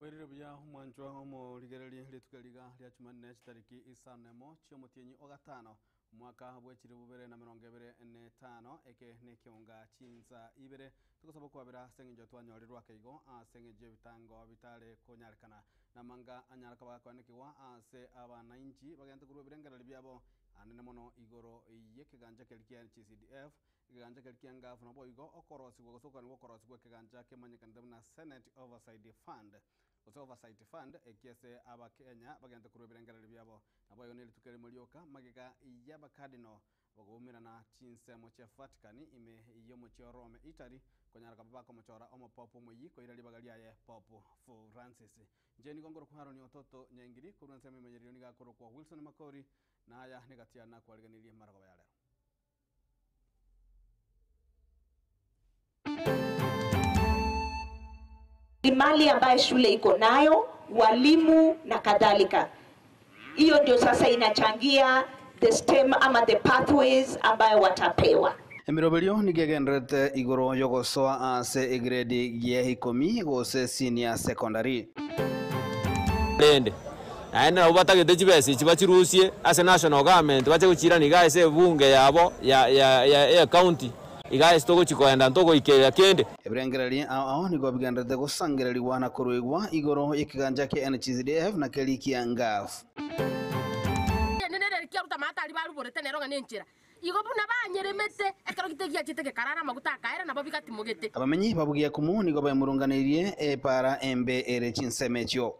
Bwairire buya omwanchwa omorigereria rituko riga ria Jumanne chitariki isano nemo chi'omotienyi o gatano omwaka bwe chilifu bibere na emerongo ebere na etano eke nekeonga chinsa ibere togosaba okwabera ase eng'encho twanyorirwe ake igo ase eng'encho y'ebitango bitare konyarekana namanga anyare koba gakoenekigwa ase abanainchi bagente korwa ebirengererio biabo anene mono igoro y'ekegancha keria kia NGCDF Ekegancha keria ki'engafu naboigo okorosigwa gose okoranigwa okorosigwa ekegancha kemanyekanete buna Senate Oversight Fund gose Oversight Fund eki ase Abakenya bagente korwa ebirengererio biabo. Naboigo nerituko erimo rioka magega y'Abakardinal bakoumerana chinsemo chia Vatican ime y'omochie o Rome, Italy, konyara koba bakomochora omopope omoyia koira ribaga riaye Pope Francis. Inche nigo nkorokwa Haron Ototo Nyaingiri korwa ensemo emenyererio nigo akorokwa Wilson Makori na aya negati nakwareganirie marogoba ya rero. Mali ambayo shule iko nayo, walimu na kadhalika. Hiyo ndio sasa inachangia the STEM ama the pathways ambayo watapewa. Emeroberio nigo egendererete igoro y'ogosoa ase egrade gia ikomi gose senior secondary. Rende, naende nabwo batagete chibesa echi bachirusie ase national government bache gochiirania iga ase ebunge yabo ya ya ya ecounty iga ase togochi koenda ntogoikerera kende. Ebirengererio ao ao nigo bigendererete gosangererigwa na koruegwa igoro y'ekegancha kia NGCDF na keria kia NGAAF. Nere rikia amato aria baruborete nero ng'a nenchera. Igo buna banyeremete, ekero gete giachete gekarara amaguta akaera, nabo bigatimogete. Abamenyi ba Bugiakumu nigo baemurunganeirie epaara embe ere chinsemo echio.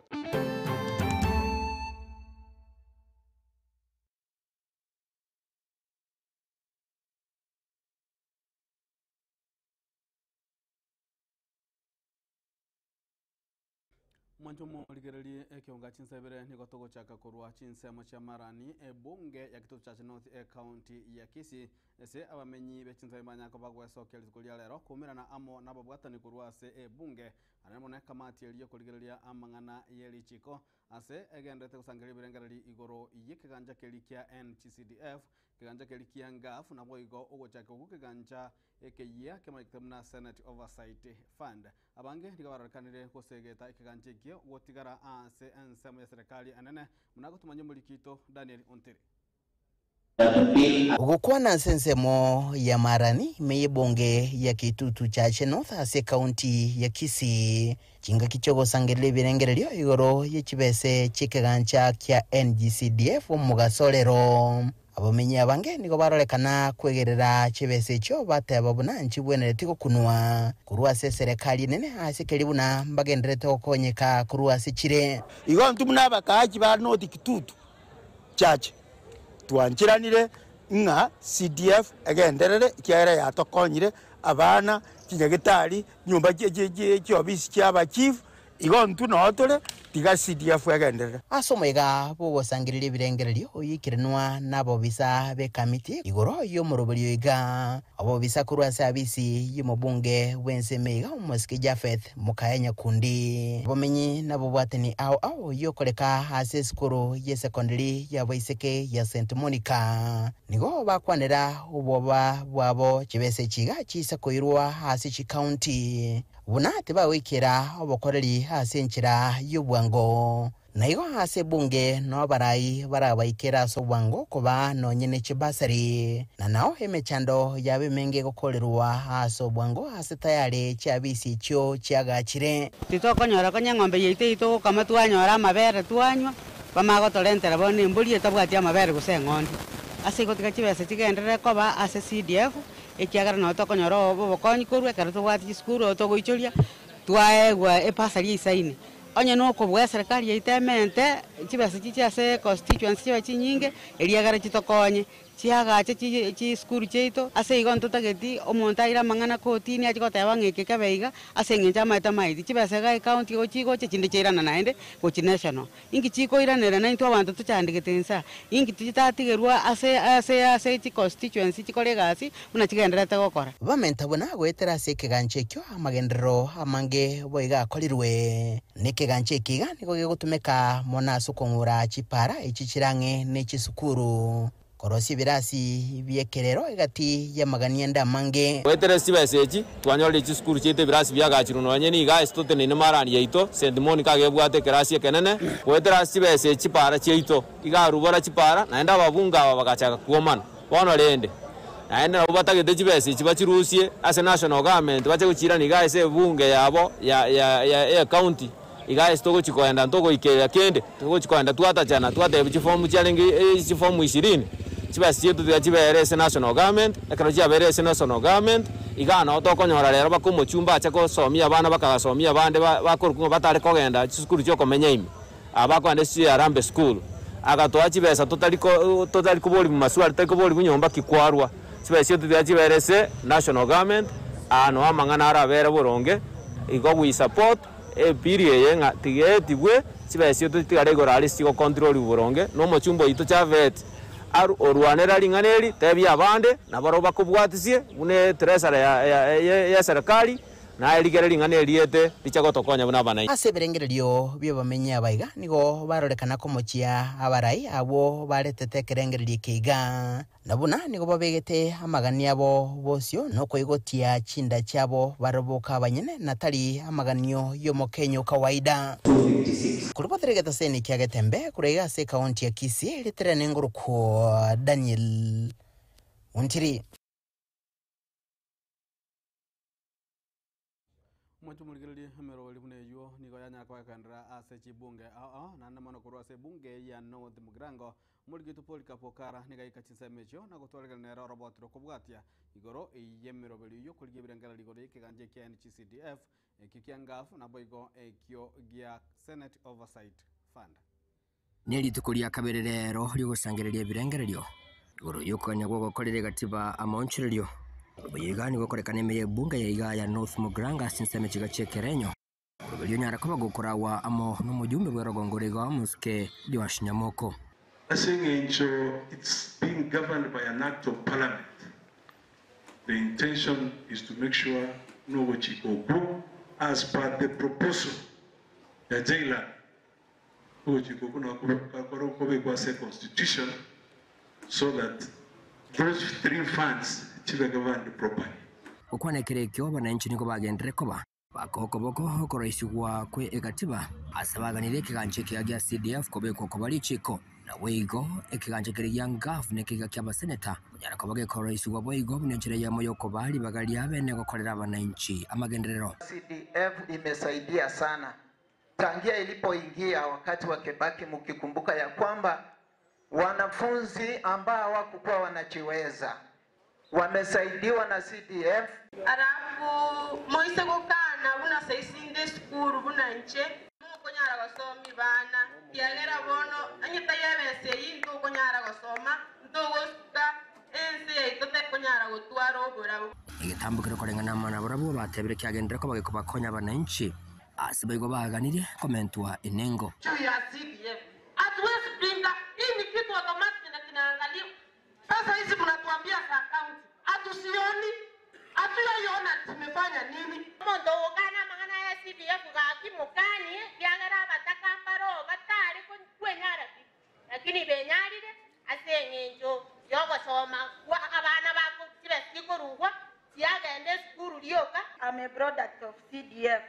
Mwanche omorigererie ekionga chinsa ibere nigo togochaka korwa chinsemo chia Marani, ebunge ya Kitutu Chache North ecounty ya Kisii ase abamenyi be chinsa banyare koba gwesokia rituko ria rero koumerana amo nababwatani korwa ase ebunge anene mono ekamati eria yokorigereria amang'ana ye richiko ase egenderete gosangereria ebirengererio igoro yekegancha keria kia NGCDF Ekegancha keria kia NGAAF naboigo ogochaka okwo kegancha ekeyia kemanyekete buna Senate Oversight Fund. Abange nigo barorekanire gosegeta ekegancha ekio gotigara ase ensemo ya serikali enene buna gotomanya omoriki oito Daniel Ontiri. Gokwana ase ensemo ya Marani ime y'ebunge ya Kitutu Chache North ase ekaunti ya Kisii, Chingaki chi'ogosangereria ebirengererio igoro ye chibese chi'ekegancha kia NGCDF omogaso rero. Abamenyi abange nigo barorekana kwegerera chibese echio bateba buna nchibwenereti gokunwa korwa ase eserekari enene ase keria buna mbagendererete gokonyeka korwa ase chire. Igo intwe buna abakaachi ba North Kitutu Church twancheranire ng'a CDF egenderere ekiagera yatokonyire abana, chinyagetari, nyomba chiofisi chia abachief, igo intwe noo tore, tiga CDF egenderere. Ase omoyega bw'ogosangereria ebirengererio oyoikeranwa nabobisa b'ekamiti igoro y'omoroberio iga, obobisa korwa ase abisi y'omobunge bw'ensemo iga omosike Japheth Mokaya Nyakundi. Obomenyi nabobwatani ao ao y'okoreka ase esukuru y'esekondari y'abaiseke ya St Monica. Nigo bakwanera obwoba bwabo chibesa echi iga chiise koirwa ase chikaunti, buna tibagoikera obokoreri ase enchera y'obwango. Na igo ase ebunge nao abarai barabaikere ase obwango koba nonye ne chibasari, na nao emechando yabo emenge egokorerwa ase obwango ase tayari chiabisi echio chiagachire. Titokonyora konya eng'ombe yaito eyio togokama twanyora amabere twanywa, Bamanye gotorentera bono embori etabwati amabere gose eng'ondi. Ase igo tiga chibesa chigenderere koba ase CDF, ekiagera nabo tokonyora obokonyi korwa ekero tobwate chisukuru oo togoichoria, twaegwa ebasari eisaine. Onye nokobua eserekari yaito emente chibesa chiche ase econstituency chibe chinyinge, eriagera chitokonye. Chiagache chisukuru chiaito, ase igo ntotageti omonto aire amang'ana kotini achie goteba ng'a eke kebe iga, ase eng'encho amaete amaeti. Chibesa iga ecounty igo chigocha chinde chiairana naende gochia national. Inki chikoiranera naintwe abanto tochandegete inse aa? Inki chitatigerwa ase ase ase chiconstituency chikore egasi buna chigendererete gokora? Bamenta buna goetera ase ekegancha ekio amagenderero amange boigo akorirwe. Nekegancha eke iga nigo gegotumeka mono ase okong'ura chipara echi chire ang'e ne chisukuru. Korosia ebirasi bi'ekerero egati y'amagania ande amange. Goetera ase chibesa echi, twanyorire chisukuru chiaito ebirasi biagachirwe nonye nigo ase toteneine marani yaito, St. Monica iga ebwate ekerasi ekenene. Goetera ase chibesa echi chipara chiaito iga arubora chipara, naende ababunge aba bagachaka kwomana. Bono rende, naende nabwo batagete chibesa echi bachirusie ase national government bache gochiirania iga ase ebunge yabo ya ya ya ecounty. Iga ase togochia koenda ntogoikerera kende, togochia koenda twatachana, twatebia chifomu chiarenge chifomu ishirini, chibesa chiaito tiga chibere ase national government, ekero chiabeire ase national government, igaa nabo tokonyora rero baka omochumba ache gosomia abana bakagasomia abande ba bakorokwa ng'a batare kogenda chisukuru chia okomenya ime, aba bakogenda ase chiharambe school. Agatoa chibesa totari ko totari koborigwa maswali, totari koborigwa nyomba ki kwarwa, chibesa chiaito tiga chibere ase national government, aa noo amang'ana arabere boronge, igo we support. Epiri eye ng'a tigeetigwe, chibesa chiaito titigare igoro aria chigokontroliwa boronge, na omochumba oito Chafeti aru orwanera ring'ana eri, tebia abande, nabarabwo bakobwatisie buna etresara y'eserekari, naye rigere ring'ana eriete riche gotokonya buna abanainchi. Ase ebirengererio bi'abamenyi aba iga nigo barorekana komochia abarai abwo baretete ekerengererio eke iga. Na buna nigo babegete amagani abo bosio, na okoigotia chinda chiabo baroboka abanyene, na tari amaganio y'omokenye o kawaida. Korwa botere egetaseni kia Getembe korwa iga ase ekaunti ya Kisii, ritere nengorokwo Daniel Ontiri. Omonto omorigererie emeroberi buna eyio nigo yanyara koekenderera ase chibunge ao ao, naende mono korwa ase ebunge ya North Mugirango, omoriki oito Polycarp Okara nigo aika chinsemo echio na gotwaregana nere oroboti rokobwatia igoro y'emeroberi y'okorigia ebirengererio igoro y'ekegancha ekia NGCDF, ekio kia NGAAF naboigo ekio gia Senate Oversight Fund. Nerituko ria kabere reero ri'ogosangereria ebirengererio igoro y'okogania gw'ogokorera egatiba amaonchorerio. Oboyio iga nigo okorekana ime y'ebunge ya igaa ya North Mugirango ase ensemo echiga chi'ekerenyo. Oroberio onyare koba gokoragwa amo nomojumbe bw'erogongo ore igaa omosike Joash Nyamoko. Ase eng'encho it's being governed by an act of parliament, the intention is to make sure nogochika okwo as per the proposal ya Jailan Ogochika okwo nabo kobekwe ase econstitution so that those three funds chibe governed properly. Gokwana ekero ekio abananchi nigo bagenderere koba bakokoboko okoroisigwa kwe egatiba ase baganirie ekegancha ekiya gia CDF kobekwa koba richiko. Naboigo ekegancha keria gia Ngaf na ekegiga kia abaseneta konyara koba gekoroisigwa boigo buna enchera eyemo yokobaa ribaga ria bene gokorera abananchi amagenderero. CDF imesaidia sana tangia ilipoingia wakati wa Kibaki, mkikumbuka ya kwamba wanafunzi ambao hawakukuwa wanajiweza wamesaidiwa na CDF. Alafu moise gokana buna saisi nde esukuru buna inche mokonyara gosomi bana kiagera bono onye tayebesa eyio ntokonyara gosoma ntogosuka ense yaito tekonyara gotwara oborabu. Egetambo keria koreng'ana amo nabarabwo batebire kiagenderere koba gekobakonya abananchi. Ase boigo baganirie komentwa enengo. Juu ya CDF. Hatuwezi pinga, hii ni kitu automatic na kinaangaliwa. Sasa hizi mnatuambia za county, hatusioni, hatuyaiona tumefanya nini. Omonto ogokana amang'ana aya CDF gaki mokanie, ekiagera abataka mbaro batare kwenyara pi, lakini benyarire ase eng'encho y'ogosoma kwa abana bako chibesa chikorugwa chiagenda esukuru rioka. I'm a product of CDF.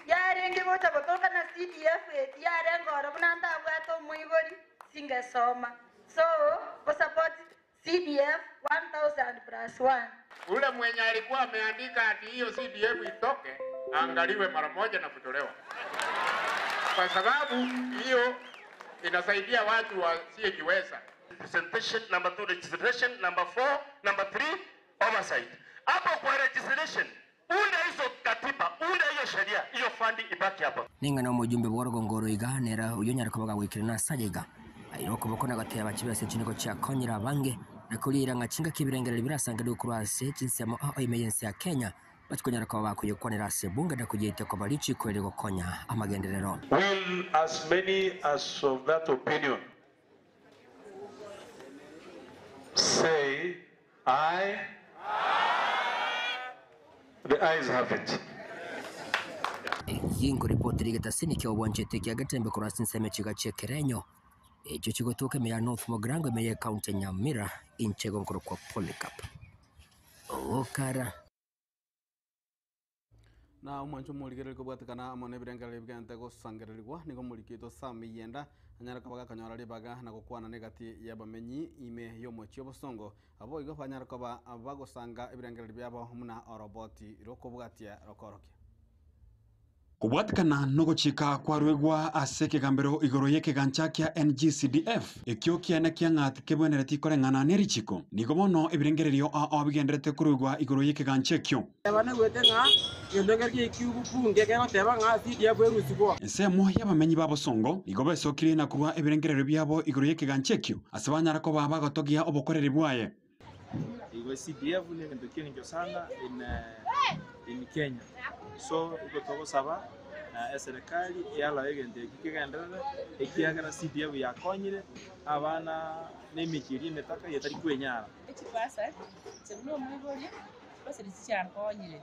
Yarenge gocha gotoka na CDF eti yarenge oro buna ntabwate omoibori singesoma. So, go support CDF 1000 plus 1. Ule mwenye alikuwa ameandika ati hiyo CDF itoke, aangaliwe mara moja na kutolewa, kwa sababu hiyo inasaidia watu wasiojiweza. Presentation number 2, registration number 4, number 3, oversight. Hapo kwa registration, unda hizo katiba, unda hiyo sheria, hiyo fandi ibaki hapa. Ning'ana omojumbe bw'orogongo oro iga nere oyio onyare koba gagoikera nase aye iga, aire okoboko na goteba chibesa echi nigo chiakonyire abange, na koriera ng'a chingaki ebirengererio birasangererigwe korwa ase chinsemo ao ime y'ense ya Kenya, bachikonyara koba bakoyekwanera ase ebunge na koyeitia koba richiko eri gokonya amagenderero. Will as many as of that opinion say aye? The ayes have it. Eyio nkoripoti rigetasini kia obwanchete kia Getembe korwa ase ensemo echiga chi'ekerenyo. Echio chigotoka ime ya North Mugirango ime y'Ecounty ya Nyamira inche igo nkorokwa Polycarp Okara. Na omwancho omorigereria kobwatekana amo nebirengererio bigente gosangererigwa, nigo omoriki oito Sam Iyenda anyare koba gakonyora ribaga na gokwana negati y'abamenyi ime y'omochie obosongo. Aboigo banyare koba bagosanga ebirengererio biabo buna oroboti rokobwatia rokorokia. Kobwatekana nogochika kwaruegwa ase ekegambero igoro y'ekegancha kia NGCDF, ekio kiane kia ng'a tikebwenereti koreng'ana ne richiko, nigo bono ebirengererio ao bigendererete koruegwa igoro y'ekegancha ekio. Ensemo y'abamenyi ba bosongo nigo besokirie na korua ebirengererio biabo igoro y'ekegancha ekio, ase banyara koba bagotogia obokoreri bwaye. Igo CDF negento ki'engencho sana in in Kenya. So igo togosaba eserekari eallow egento eki kegenderere ekiagera CDF yakonyire abana na emechie eria emetaka etari kwenyara. Echibasari, inche buna omoibori, chibasari chiankonyire.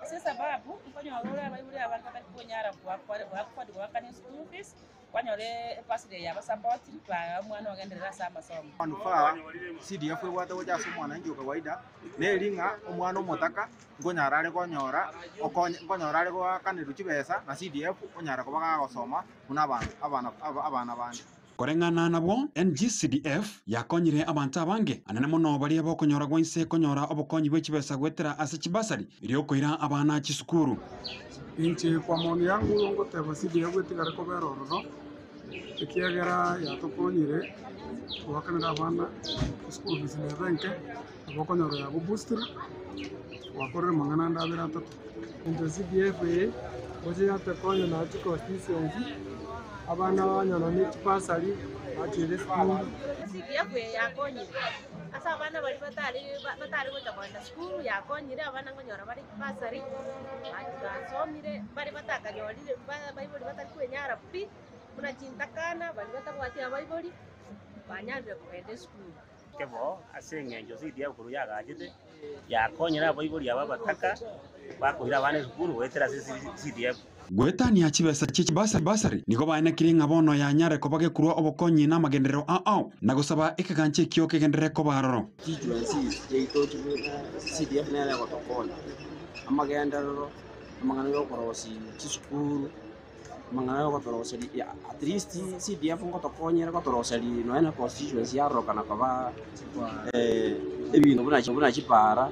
Ase esababu, nkonyora ore abaibori abange batari konyara goafford goakana eschool fees, kwanyora ebasari eye yabasapotiri, baaa omwana ogenderere ase amasomo. Manufaa CDF ebwate gocha ase omwananchi o kawaida, neri ng'a omwana omotaka nkonyara are konyora okonye nkonyora are goakanerwa chibesa na CDF onyara koba gagosoma buna abanto abana abana bande. Koreng'ana nabwo, NGCDF yakonyire abanto abange, anene mono baria bokonyora gwa inse konyora obokonyi bwe chibesa goetera ase chibasari erio okoira abana chisukuru. Inche kwa maoni yangu ngoteba CDF etigare kobera ororo, ekiagera yatokonyire goakanera abana eschool fees neba enke, nabo okonyora yagoboostire, gwakorire amang'ana ande abere atato. Inche CDF eye, ngochia yatokonya na chiconstituency, abana banyora ne chibasari bachiire esukuru. CDF eye yakonyire ase abana baria batari batari gocha kogenda sukuru yakonyire abana nkonyora bare chibasari, basomire bare batakanyorire baibori batari kwenyara pi, buna chintakana baria batabwati abaibori, banyarire kogenda esukuru. Kebo ase eng'encho CDF korwa yagachete, yakonyire abaibori aba abataka, bakoira abana esukuru goetera ase CDF. Goetania chibesa chie chibasari nigo baenekirie ng'a bono yanyare koba gekurwa obokonyi na amagenderero ao ao na gosaba ekegancha ekio kegenderere koba aroro. Constituencies chiaito CDF nere egotokonya amagenderero, amang'ana ya okorosia chisukuru, amang'ana ya ogotoroseria at least CDF ngotokonyere gotoroseria nonya na constituency yarorokana koba ebinto buna buna chipara,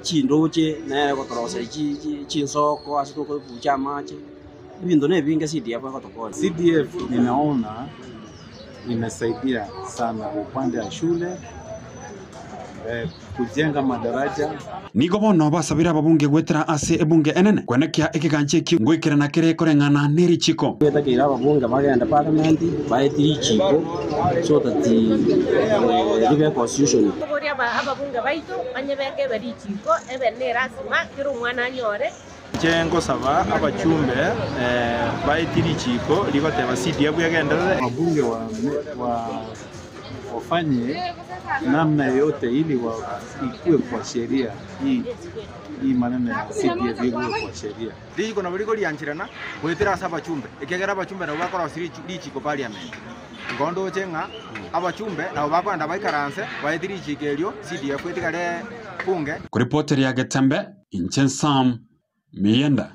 chindoche nere gotoroseria chinsoko ase tokobucha amache, ebinto na ebinge CDF egotokonya. CDF ninaona imesaidia sana upande wa shule kujenga madaraja. Nigo bono basabire ababunge goetera ase ebunge enene kwenekia ekegancha ekio ngoikerana kere koreng'ana ne richiko. Gwetakeire ababunge bagende parliament baetie richiko so that ribe constitution. Toborie ababunge baito banyebeke ebe richiko ebe ne erasima kera omwana anyore. Inche ngosaba abachumbe baetie richiko rigoteba CDF egenderere. Wabunge wafanye namna yoyote ili ikue kwa sheria hii, hii maneno ya CDF ikue kwa sheria. Richiko nabo rigoriancherana goetera ase abachumbe, ekiagera abachumbe nabo bakorosia richiko parliament. Igo ndoche ng'a abachumbe nabo bakoenda baikaranse baetie richiko erio CDF etigare bunge. Kuripoteria Getembe, inche Sam Mienda.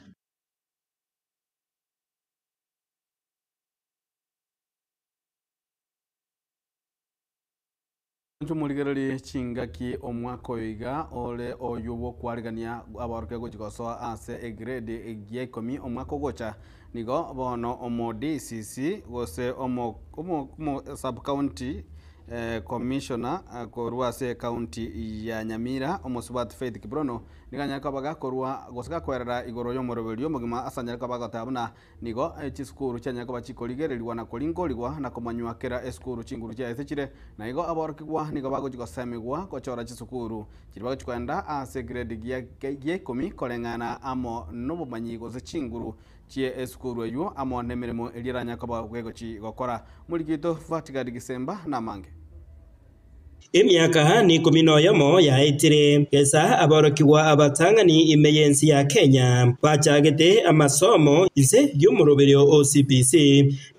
Nchomorigereri chingaki omwaka oyo iga ore oyo bw'okwarigania abaorokia gochi gosoa ase egrade gia ikomi omwaka ogocha nigo bono omo DCC gose omo, omo, omo sub county commissioner korwa ase county ya Nyamira omosubati Faith Kiprono nigo anyare koba gakorwa gose gakoerera igoro y'omoroberio omogima ase anyare koba goteba buna nigo chisukuru chianyare koba chikorigereriwa na koringorigwa na komanywa kera esukuru chinguru chiaye chire na igo aborokigwa nigo bagochi gosemigwa gochora chisukuru chiri bagochi koenda ase grade gia ikomi koreng'ana amo nobomanyi gose chinguru chie esukuru eywo amo na emeremo eria eranyare koba gegochi gokora. Morikito Vatican Gisemba na amange. Emiaka nikumi noyomo yaetire, gesa aborokigwa abatang'ani ime y'ense ya Kenya bachagete amasomo inse y'omoroberio o CBC.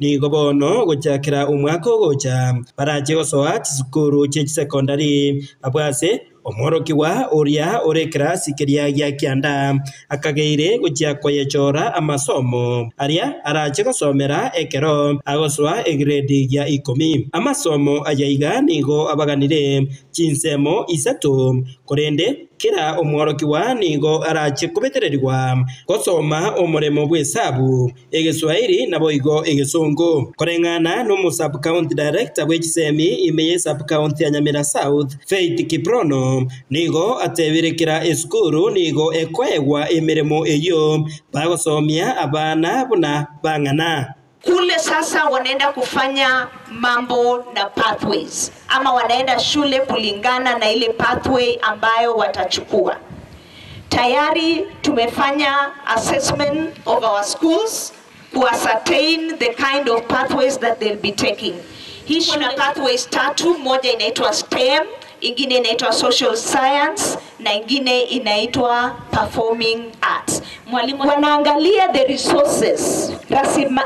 Nigo bono gochakera omwaka ogocha barache gosoa chisukuru chie chisekondari abwo ase Omworokigwa oria ore ekerasi keria gia kianda akageire gochia koyechora amasomo aria arache gosomera ekero agosoa egredi gia ikomi. Amasomo aya iga nigo abaganire chinsemo isato, korende kera omworokigwa nigo arache kobetererigwa gosoma omoremo bw'esabu, Egeswahili naboigo Egesongo. Koreng'ana n'omo-sub-county director bw'echisemi ime ye sub-county ya Nyamira South, Faith Kiprono, nigo atebire kera esukuru nigo ekoegwa emeremo eyio bagosomia abana buna bang'ana. Kule sasa wanaenda kufanya mambo na pathways ama wanaenda shule kulingana na ile pathway ambayo watachukua. Tayari tumefanya assessment of our schools ku ascertain the kind of pathways that they'll be taking. Hii kuna pathways tatu, moja inaitwa STEM, ingine inaitwa social science na ingine inaitwa performing arts. Mwalimu wanaangalia the resources,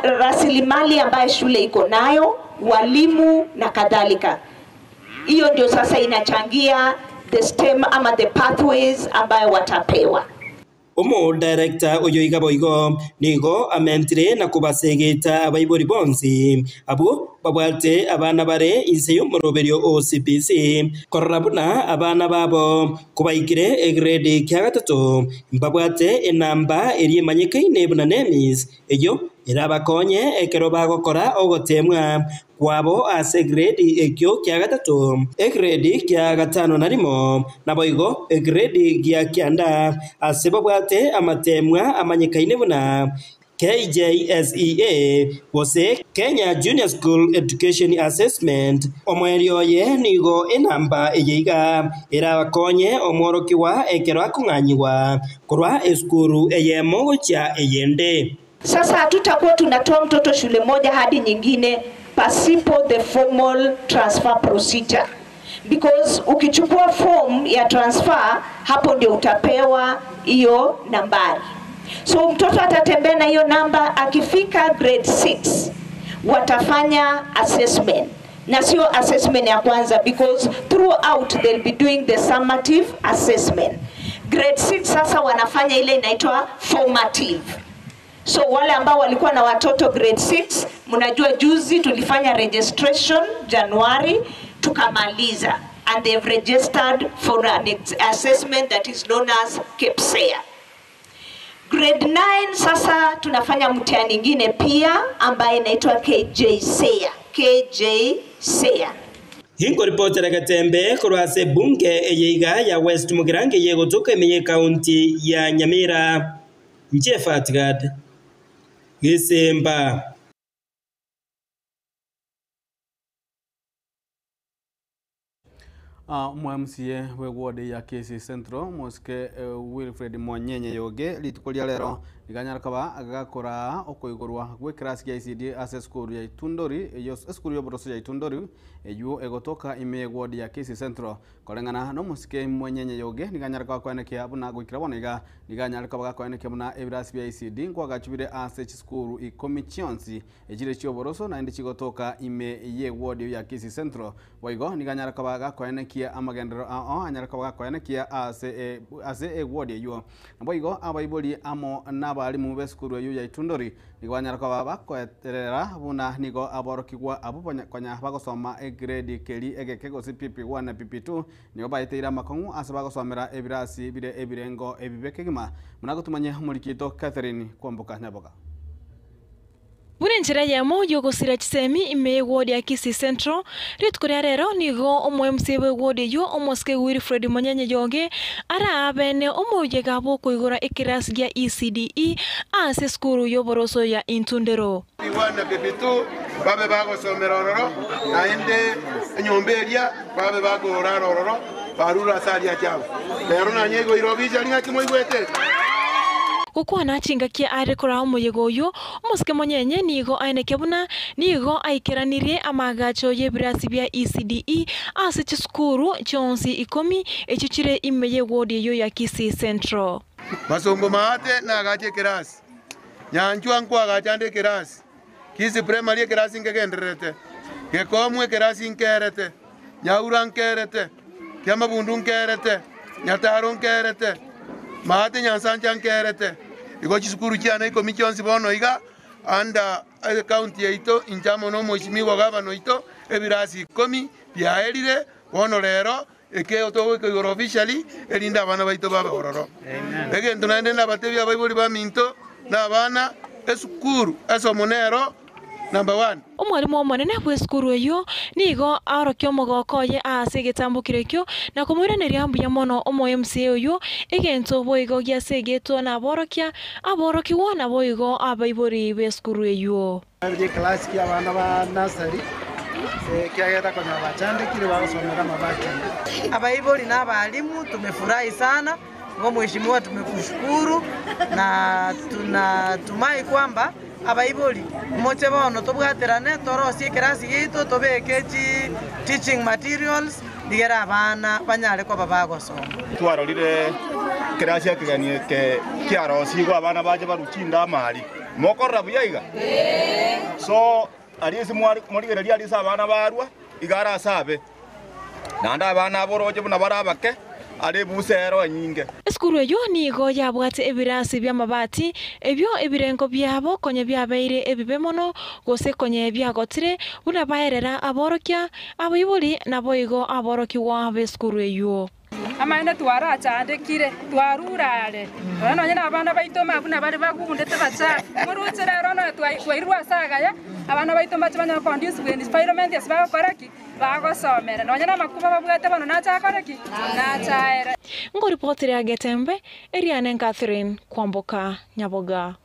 rasilimali ambayo shule iko nayo, walimu na kadhalika. Hiyo ndio sasa inachangia the STEM ama the pathways ambayo watapewa. Omo-director oyo iga boigo nigo amentire na kobasegeta abaibori bonsi abwo babwate abana bare inse y'omoroberio o CBC korora buna abana babo kobaikire egrade kia gatato mbabwate enamba eria emanyekaine buna NEMIS eyio erabakonye ekero bagokora ogotemwa kwabo ase egrade ekio kia gatato, egrade kia gatano na rimo, naboigo egrade gia kianda ase babwate amatemwa amanyekaine buna KJSEA gose Kenya Junior School Education Assessment. Omoerio oye nigo enamba eye iga erabakonye omworokigwa ekero akong'anyigwa korwa esukuru eyemo gochia eyende. Sasa hatutakuwa tunatoa mtoto shule moja hadi nyingine pasipo the formal transfer procedure, because ukichukua form ya transfer hapo ndio utapewa hiyo nambari. So mtoto atatembea na hiyo namba, akifika grade 6 watafanya assessment, na sio assessment ya kwanza, because throughout they'll be doing the summative assessment. Grade 6 sasa wanafanya ile inaitwa formative. So wale ambao walikuwa na watoto grade 6, mnajua juzi tulifanya registration Januari tukamaliza, and they've registered for an assessment that is known as KPSEA. Grade 9 sasa tunafanya mtihani ingine pia ambaye inaitwa KJSEA. KJSEA. Hinkoripotera Gatembe korwa ase ebunge eye iga ya West Mugirango eye egotoka ime ye ekaunti ya Nyamira. Inche Fatgad Gesemba. Omo MCA bwe ward ya Kisii Central Mosike Wilfred Monyenye Yoge rituko ria rero riganyara koba gakoraa okoigorwa gwe class gia ECD ase esukuru ya Itundori eyo esukuru y'oboroso ya Itundori eywo egotoka ime ye ward ya Kisii Central koreng'ana na omosike Monyenye Yoge niganyara koba koenekia buna goikera bono iga niganyare koba gakoenekia buna ebirasi bia ECD nkwagachubire ase chisukuru ikomi chionsi echire chi'oboroso naende chigotoka ime ye ward ya Kisii Central boigo niganyara koba gakoenekia amagenderero ao anyare koba gakoenekia ase ase eward eywo. Naboigo abaibori amo n'abarimu b'esukuru eywo ya Itundori nigo banyara koba bakoeterera buna nigo aborokigwa abwo konya bagosoma egrade keri egeke gose PP1 na PP2 nigo baeteire amakong'u ase bagosomera ebirasi bire ebirengo ebibe kegima. Buna gotumanye omorikito Catherine Kwamboka Nyaboga. Buna enchera eyemo y'ogosira chisemi ime y'eward ya Kisii Central, rituko ria rero nigo omo-MCA bw'eward eyio omosike Wilfred Monyenye Yoge araabene omoyega bw'okoigora ekerasi gia ECDE ase esukuru y'oboroso ya Intundero. PP1 na PP2 babe bagosomera ororo, naende enyomba eria babe bakorara ororo, barure ase aria chiabo. Rero nanye igoire obicha ring'aki moigwete. Gokwana chingaki are koraa omoyega oyio, omosike monyenye nigo aenekia buna nigo aikeranirie amaagacho y'ebirasi bia ECDE ase chisukuru chionsi ikomi echio chire ime y'ewodi eyio ya Kisii Central. Masongo maate nagache ekerasi, Nyanchwa nkoagacha ande ekerasi, Kisii Primary ekerasi nkegendererete, Gekomu ekerasi nkerete, Nyaura nkerete, Kiamabundu nkerete, Nyataro nkerete, Maate Nyansancha nkerete. Igo chisukuru chiane ikomi chionsi bono iga under ecounty yaito inche amo na omwesimigwa gavana oito ebirasi ikomi biaerire bono rero eke togoika igoro officially erinde abana baito babe ororo. Egento naende nabatebie abaibori baminto na abana esukuru esomo nero number one. Omwalimu omonene bw'esukuru eyio nigo aorokia omogoko oye aase egetambokero ekio na komoiraneria mbuya mono omo MCA oyio, egento boigo giasegetwe naborokia aborokigwa naboigo abaibori b'esukuru eyio. Ekelasi kia abana ba nursery ekiagera konya bachandekire bagosomera amabati. Abaibori na abalimu tumefurahi sana ngo mheshimiwa, tumekushukuru na tunatumai kwamba abaibori moche bono tobwaterane torosie ekerasi giaito tobeke chi teaching materials nigera abana banyare koba bagosoma. Twarorire ekerasi ekegeni eke kiarosigwe abana bache barue chindamari. Mokorora buya iga? So aria ase morigereria aria ase abana barua, iga are ase abe. Naende abana aba oroche buna bare abake, are ebusa ero enyinge. Esukuru eyio nigo yabwate ebirasi bi'amabati, ebio ebirengo biabo konya biabeire ebibe mono, gose konya biagotire, buna baerera aborokia, abaibori, naboigo aborokigwa b'esukuru eyio. Amaene twarachandekire, twarure are, nonya nonye nabana baito buna bare bagundete bachafu. Moruche rero nonya twairwe ase agaya, abana baito mbache banyare conducive environment ase bagokora ki? Bagosomera. Nonya namakuba babwate bono nache akore ki? Nache aere. Nkoripotire Getembe, Eriane Catherine Kwamboka Nyaboga.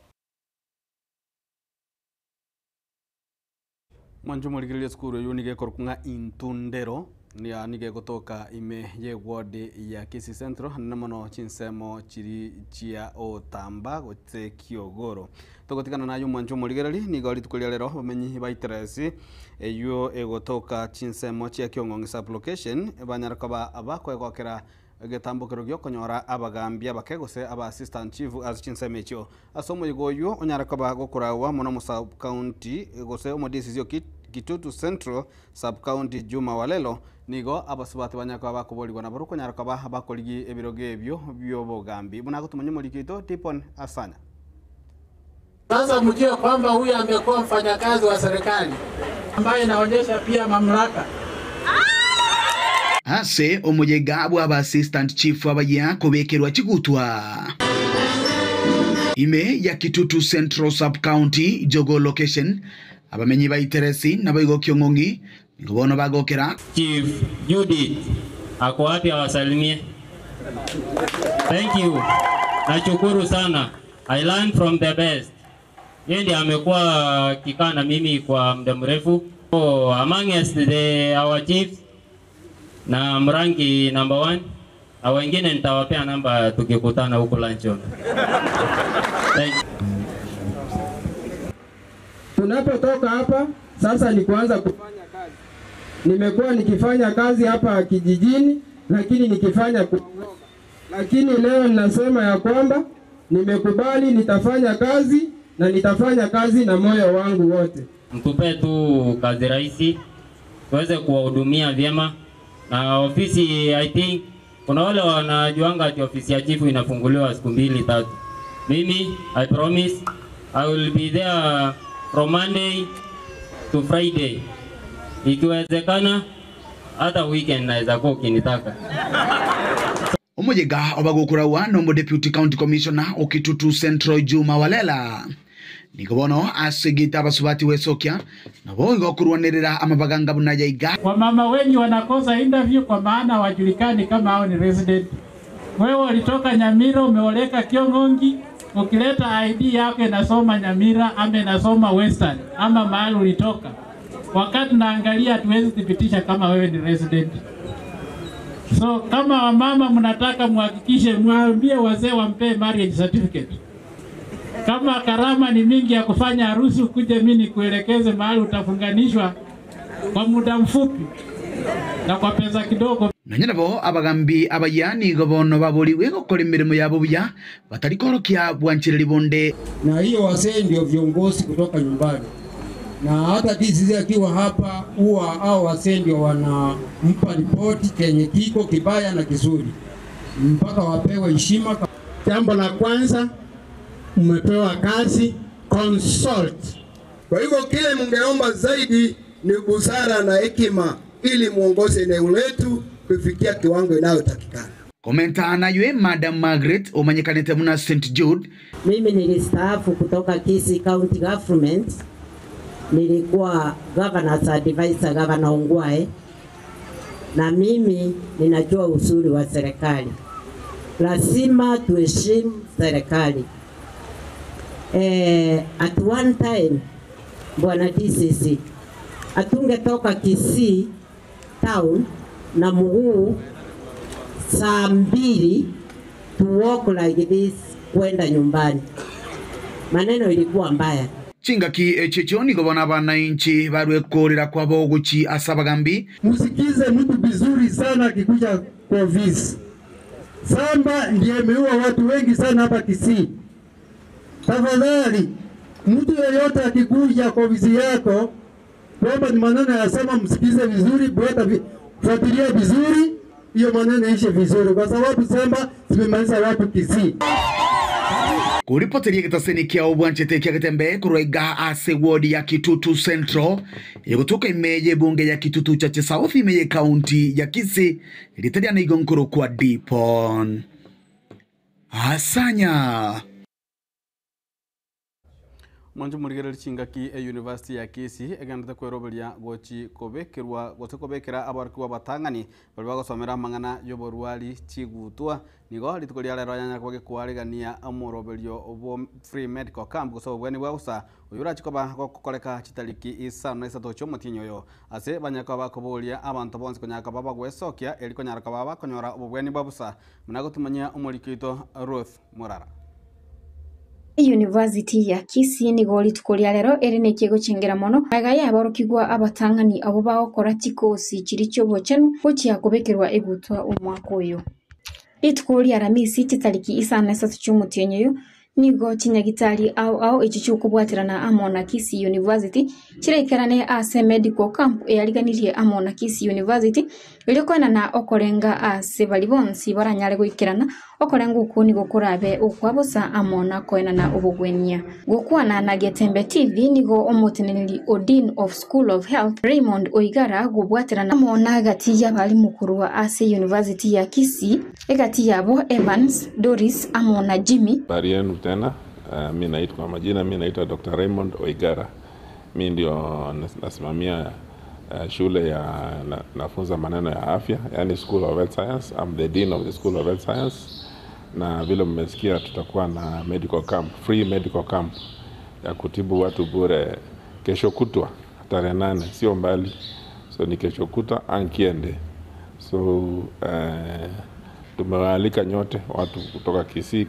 Mwanche omorigereria esukuru eywo nigo ekorokwa ng'a Intundero, niga nigo egotoka ime y'eward ya Kisii Central naende mono chinsemo chiri chia Otamba gose Kiogoro. Togotigana naye omwanche omorigereri, nigo rituko ria rero abamenyi ba Iteresi eywo egotoka chinsemo chia Kiong'ong'i sub-location banyare koba bakoegokera Egetambokero gi'okonyora abagaambi abake gose aba assistant chief ase chinsemo echio. Ase omoyega oyio onyare koba gokoraagwa mono omo sub county gose omo DCC o Kitutu Central sub county Juma Walelo nigo abasubati banyare koba bakoborigwa nabarobwo konyara koba bakorigi ebirogo ebio biobogambi. Buna agotomanya omoriki oito Dipon Asanya. Sasa mjue kwamba huyu amekuwa mfanyakazi wa serikali ambaye inaonyesha pia mamlaka. Ase omoyega bw'aba assistant chief abayia kobekerwa chigutwa ime ya Kitutu Central Sub County Jogoo Location, abamenyi ba Iteresi naboigo Kiong'ong'i nigo bono bagokera. Chief Judith ako wapi awasalimie? Thank you. Nashukuru sana. I learn from the best. Yeye ndiye amekuwa akikaa na mimi kwa muda mrefu. So, among the, our chiefs na Mrangi number one na wengine nitawapea namba tukikutana huko luncheon. Thank you. Tunapotoka hapa sasa ni kuanza kufanya kazi. Nimekuwa nikifanya kazi hapa kijijini, lakini nikifanya kwa uoga. Lakini leo ninasema ya kwamba nimekubali, nitafanya kazi na nitafanya kazi na moyo wangu wote. Mtupe tu kazi rahisi tuweze kuwahudumia vyema, na ofisi I think kuna wale wanajuanga ati ofisi ya chifu inafunguliwa siku mbili tatu. Mimi I promise I will be there from Monday to Friday, ikiwezekana hata weekend naweza kuwa ukinitaka. Omoyega obagokurawa nomo deputy county commissioner o Kitutu Central Juma Walela nigo bono asegete abasubati wesokia nabo igo kurwanirira amabaganga buna yaiga. Wamama wengi wanakosa interview kwa maana hawajulikani kama hao ni resident. Wewe ulitoka Nyamira umeoleka Kiong'ongi, ukileta ID yako inasoma Nyamira ama inasoma Western ama mahali ulitoka. Wakati naangalia hatuwezi thibitisha kama wewe ni resident. So kama wamama mnataka muhakikishe, mwambie wazee wampee marriage certificate. Kama karama ni mingi ya kufanya harusi, ukuje mimi nikuelekeze mahali utafunganishwa kwa muda mfupi na kwa pesa kidogo. Nonya nabo abagambi abaya nigo bono baboriwe gokora emirimo yabo buya batarikorokia bwanchireri bonde. Na hiyo wazee ndio viongozi kutoka nyumbani, na hata DCC akiwa hapa huwa hao wazee ndio wanampa ripoti kenye kiko kibaya na kizuri, mpaka wapewe heshima. Jambo la kwanza, mmepewa kazi consult. Kwa hivyo kile mungeomba zaidi ni busara na hekima, ili muongoze eneo letu kufikia kiwango inayotakikana. Komenta naywe Madam Margaret omanyikanite muna St Jude. Mimi nilistaafu kutoka Kisii County Government, nilikuwa governor's advisor, Governor Ongwae, na mimi ninajua uzuri wa serikali. Lazima tuheshimu serikali. At one time Bwana DCC atungetoka Kisii town na mguu saa 2 to walk like this kwenda nyumbani. Maneno ilikuwa mbaya. Chingaki echecho nigo bona abananchi barwekorera kwabo oguchi ase abagambi. Musikize mtu vizuri sana akikuja kwa ofisi. Samba ndiye ameua watu wengi sana hapa Kisii. Tafadhali, mtu yeyote akikuja kwa ofisi yako kwamba ni maneno yasema, msikize vizuri, fuatilia vizuri, hiyo maneno ishe vizuri, kwa sababu samba zimemaliza watu Kisii. Kuripoteria gitaseni kia obwanchete kia getembe kurwaiga ase ward ya Kitutu Central igutuka imeye bunge ya Kitutu Chache South imeye county ya Kisii ritaria na igonkoro kwa Dipon Asanya. Mwancho murigereri chingaki e University ya Kisii egendete kweroberia gochi kobekerwa gose kobekera abarikwa batang'ani bari bagosomera amang'ana y'oborwari chigutwa nigo rituko ria rero yanya kwagekwarigania omoroberio obo free medical camp gose obweni bwa gusa oyo orachikoba gokoreka chitariki 5 chia omotinyi oyo ase banyaka bakoboria abanto bonsi konyaka babagwesokia eri konyaraka baba konyora obobweni bwa busa muna gotumanyia omorikito Ruth Murara. University ya Kisii nigo rituko ria rero eri nekie gochengera mono maega yaborokigwa abatang'ani abo bagokora chikosi chiri chiobochenu gochia kobekerwa egutwa omwaka oyo. Rituko ria Aramisi chitariki 5 chia omotienyi oyo nigo chinyagitari ao ao echi chiokobwaterana amo na Kisii University chirekerane ase medical camp eyariganirie amo na Kisii University erio koenana okorenga ase bari bonsi baranyare goikerana okorenga okwo nigo korabe okwabosa amo na koenana obogwenia. Gokwana na Getembe TV nigo omoteneneri o Dean of School of Health Raymond Oigara gobwaterana amo na agati y'abarimu korwa ase University ya Kisii egati yabo Evans, Doris amo na Jimmy. Habari yenu tena. Mi naitwa kwa majina, mi naitwa Dr. Raymond Oigara. Mi ndio nasimamia shule ya nafunza maneno ya afya, yani School of Health Science. I'm the Dean of the School of Health Science. Na vile mmesikia tutakuwa na medical camp, free medical camp ya kutibu watu bure kesho kutwa tarehe 8, sio mbali. So ni kesho kutwa ankiende. So tumewaalika nyote watu kutoka Kisii,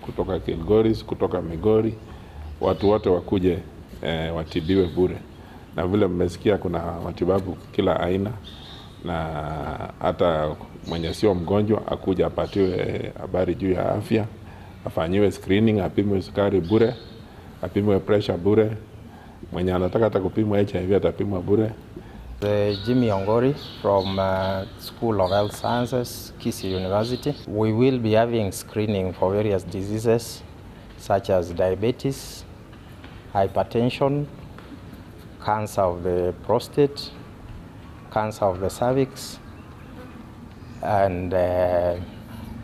kutoka Kilgoris, kutoka Migori, watu wote wakuje watibiwe bure. Na vile mmesikia kuna matibabu kila aina, na hata mwenye sio mgonjwa akuja apatiwe habari juu ya afya, afanyiwe screening, apimwe sukari bure, apimwe pressure bure, mwenye anataka hata kupimwa HIV atapimwa bure. Jimmy Ongori from School of Health Sciences, Kisii University. We will be having screening for various diseases such as diabetes, hypertension, cancer of the prostate, cancer of the cervix, and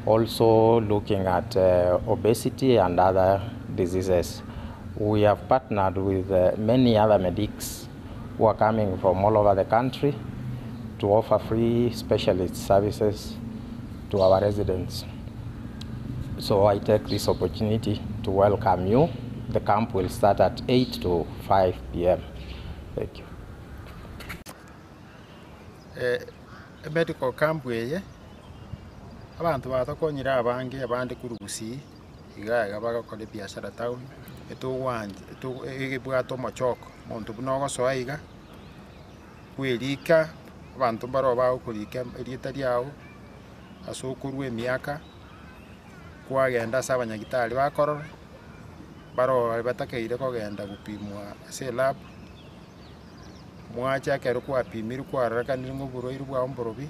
also looking at obesity and other diseases. We have partnered with many other medics who are coming from all over the country to offer free specialist services to our residents. So I take this opportunity to welcome you. The camp will start at 8 to 5 p.m. Thank you. Medical camp eye abantu batokonyire abange abande kurugusi Iga iga bagokora ebiashara town, etogwancha etogo egebwate omochoko, omonto buna ogosoa iga, bwerika, abanto mbaro bagokorika erieta riago, ase okorwa emiaka, kwagenda ase abanyagitari bakorora, barore batakeire kogenda gopimwa ase elab, mwacha ekero kwapimirwe kwarorekanire ng'a oborwaire bwao mborobi,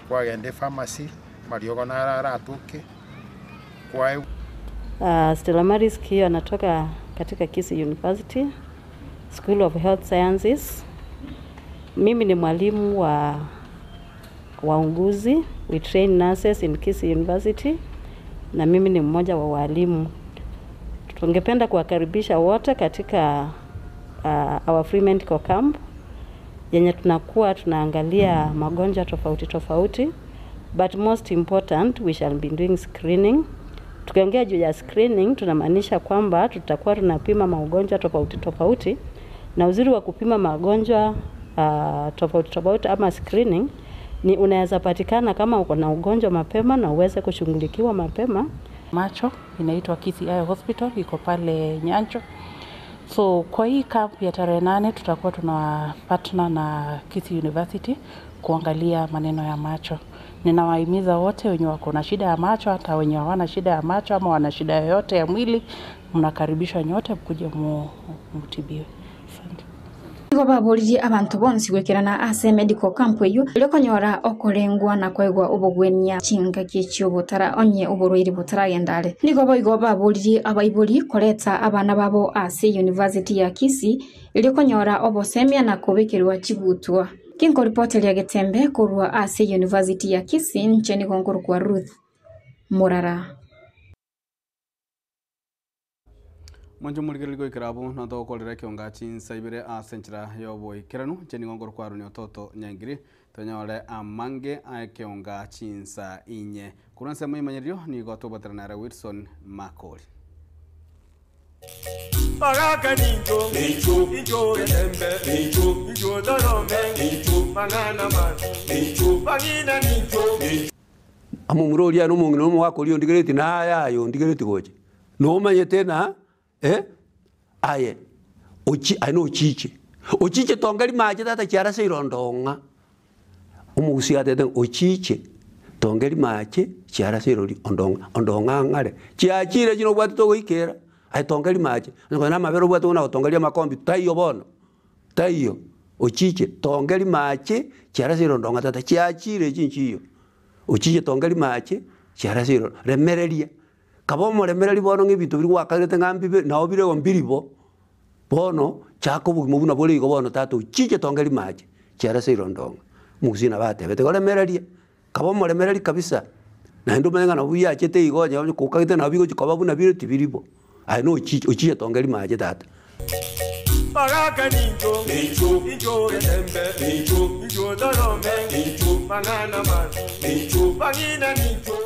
kwagenda epharmacy, amariogo naro aratoke, kwaegwa. Stella Maris Kiyo anatoka katika Kisii University School of Health Sciences. Mimi ni mwalimu wa wauguzi, we train nurses in Kisii University na mimi ni mmoja wa walimu. Tungependa kuwakaribisha wote katika our free medical camp yenye tunakuwa tunaangalia magonjwa tofauti tofauti, but most important we shall be doing screening. Tukiongea juu ya screening tunamaanisha kwamba tutakuwa tunapima magonjwa tofauti tofauti, na uzuri wa kupima magonjwa tofauti tofauti ama screening ni unaweza patikana kama uko na ugonjwa mapema na uweze kushughulikiwa mapema. Macho inaitwa Kisii Eye Hospital iko pale Nyancho. So kwa hii camp ya tarehe 8 tutakuwa tuna partner na Kisii University kuangalia maneno ya macho. Ninawahimiza wote wenye wako na shida ya macho, hata wenye hawana shida ya macho ama wana shida yoyote ya mwili, mnakaribishwa nyote mkuje mutibiwe. Asante. Nigo baboririe abanto bonsi gwekerana ase medical camp eyo erikonyora okorengwa na koegwa obogwenia chingaki chiobotara onye oborwaire botaragenda are. Nigo boigo baboririe abaibori koreta abana babo ase University ya Kisii erikonyora obosemia na kobekerwa chigutwa. Kinkoripoteria Getembe korwa ase University ya Kisii nche nigo nkorokwa Ruth Murara. Mwancho murigereri goikera abwo notogokorera ekionga chinsa ibere ase enchera ya oboikeranu nche nigo nkorokwa Aaron Ototo Nyangiri tonyore amange aekionga chinsa inye. Korwa ensemo emanyererio nigo togobatera nere Wilson Makori. Baraka ninjo, ninjo, ninjo getembe, ninjo, ninjo dorome, ninjo, manana mas, ninjo, bangina ninjo, ninjo. Amomura oria nomong'ina omogaka oria ondigereti naye aye ondigereti gocha. Nomanyete na aye ochi aye nochiche. Ochiche tongeri mache tata chiarase irondong'a. Omogusi atete ochiche tongeri mache chiarase irori ondong'a ondong'a ng'are. Chiachire chino obwate togoikera aye tongeri mache. Onye na amabere obwate buna gotongeria amakombi taiyo bono taiyo. Ochiche tongeri mache chiarase irondong'a tata chiachire chinchiyo. Ochiche tongeri mache chiarase iroro remereria. Kaba omoremereri bono ng'a ebinto biri gwakarete ng'a mbibe nabo bire igo mbiribo bono chaka obogima buna bore igo bono tata ochiche tongeri mache chiarase irondong'a. Omogusii nabo atebete igo remereria, kaba omoremereri kabisa naende omanye ng'a nabo biachete igo onye onye kokagete nabo bigochi koba buna bire tibiribo. Aye nochiche ochiche tongeri mache tata. Baraka ninjo, ninjo, ninjo getembe, ninjo, ninjo dorome, ninjo, manana mas, ninjo, bangina ninjo.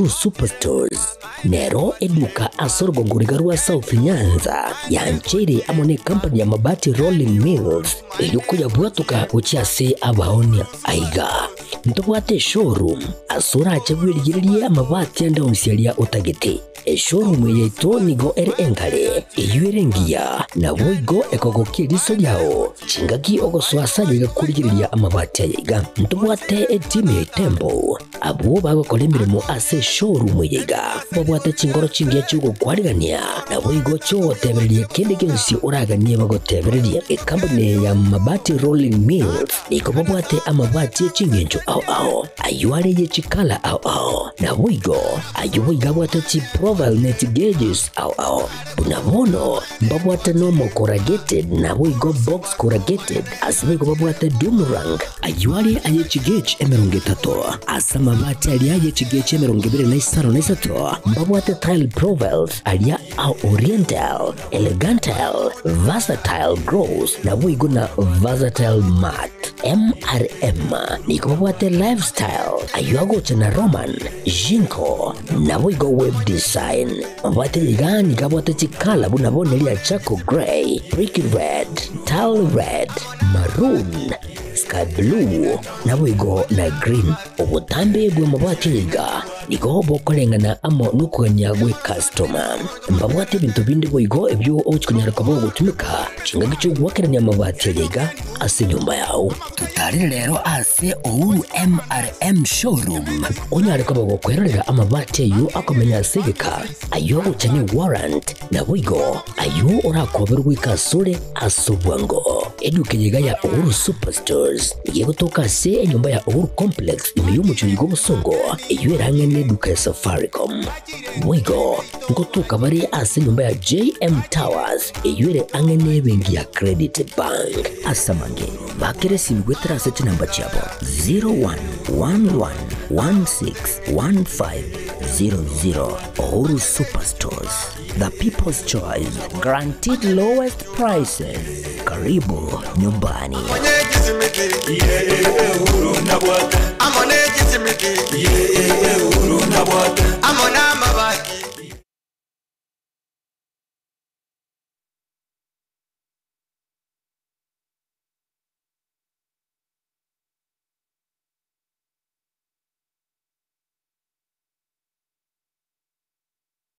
Superstores nero eduka ase orogongo riga rwa South Nyanza yancheire amo ne company ya Mabati Rolling Mills erio koyabwatoka gochia ase abaonia. Aiga ntobwate eshowroom ase orache bwerigererie amabati ande onsi aria otagete. Eshowroom eye yaito nigo ere engare eyio ere engiya naboigo ekogokia eriso riao chingaki ogosoa ase aye gakorigereria amabati aya iga. Ntobwate etimu ya Itembo abwo bagokora emeremo ase eshowroom eye iga babwate chingoro chingiya chiogokwarigania naboigo chiogotebereria kende gionsi oraganie bagotebereria. Ekampuni ya Mabati Rolling Mills nigo babwate amabati echingencho ao ao aywo are ye chikala ao ao naboigo aywo boigo abwate chiprofile ne chigages ao ao buna bono mbabwate normal corrugated naboigo box corrugated ase boigo babwate doomerang aywo are aye chigauge emerongo etato ase amabati aria aye chigauge emerongo ebere na isano na isato mbabwate tile profiles aria Ao Oriental, Elegantal, Versatile Gross, naboigo na Versatile Matte. MRM nigo babwate Lifestyle, ayio agocha na Roman, Jinko, naboigo Web Design. Mabwate iga nigo abwate chikala buna bono eria Charcoal Grey, Brick Red, Tile Red, Maroon, Sky Blue, naboigo na Green. Obotambe bw'amabati iga nigo bokoreng'ana amo nokogania gw'ecustoma. Mbabwate ebinto binde boigo ebio ogochia konyara koba ogotumeka chingaki chi'ogoakerania amabati aya iga ase enyomba yao. Totarere rero ase Uhuru MRM Showroom onyare koba gokwerorera amabati ayio akomenya ase egeka, ayio ogocha ne warrant, naboigo ayio orakoberwe goika asore ase obwango. Eduka eye iga ya Uhuru Superstores nigo egotoka ase enyomba ya Uhuru Complex ime y'omochie oyo bw'obosongo, eyio erang'e neduka ya Safaricom. Boigo ngotoka bare ase enyomba ya JM Towers eyio ere ang'e nebenki ya Credit Bank. Ase amange, bakera esimi goetera ase chinamba chiabo 0111161500. Uhuru Superstores, the people's choice, guaranteed lowest prices. Karibu nyumbani. Amone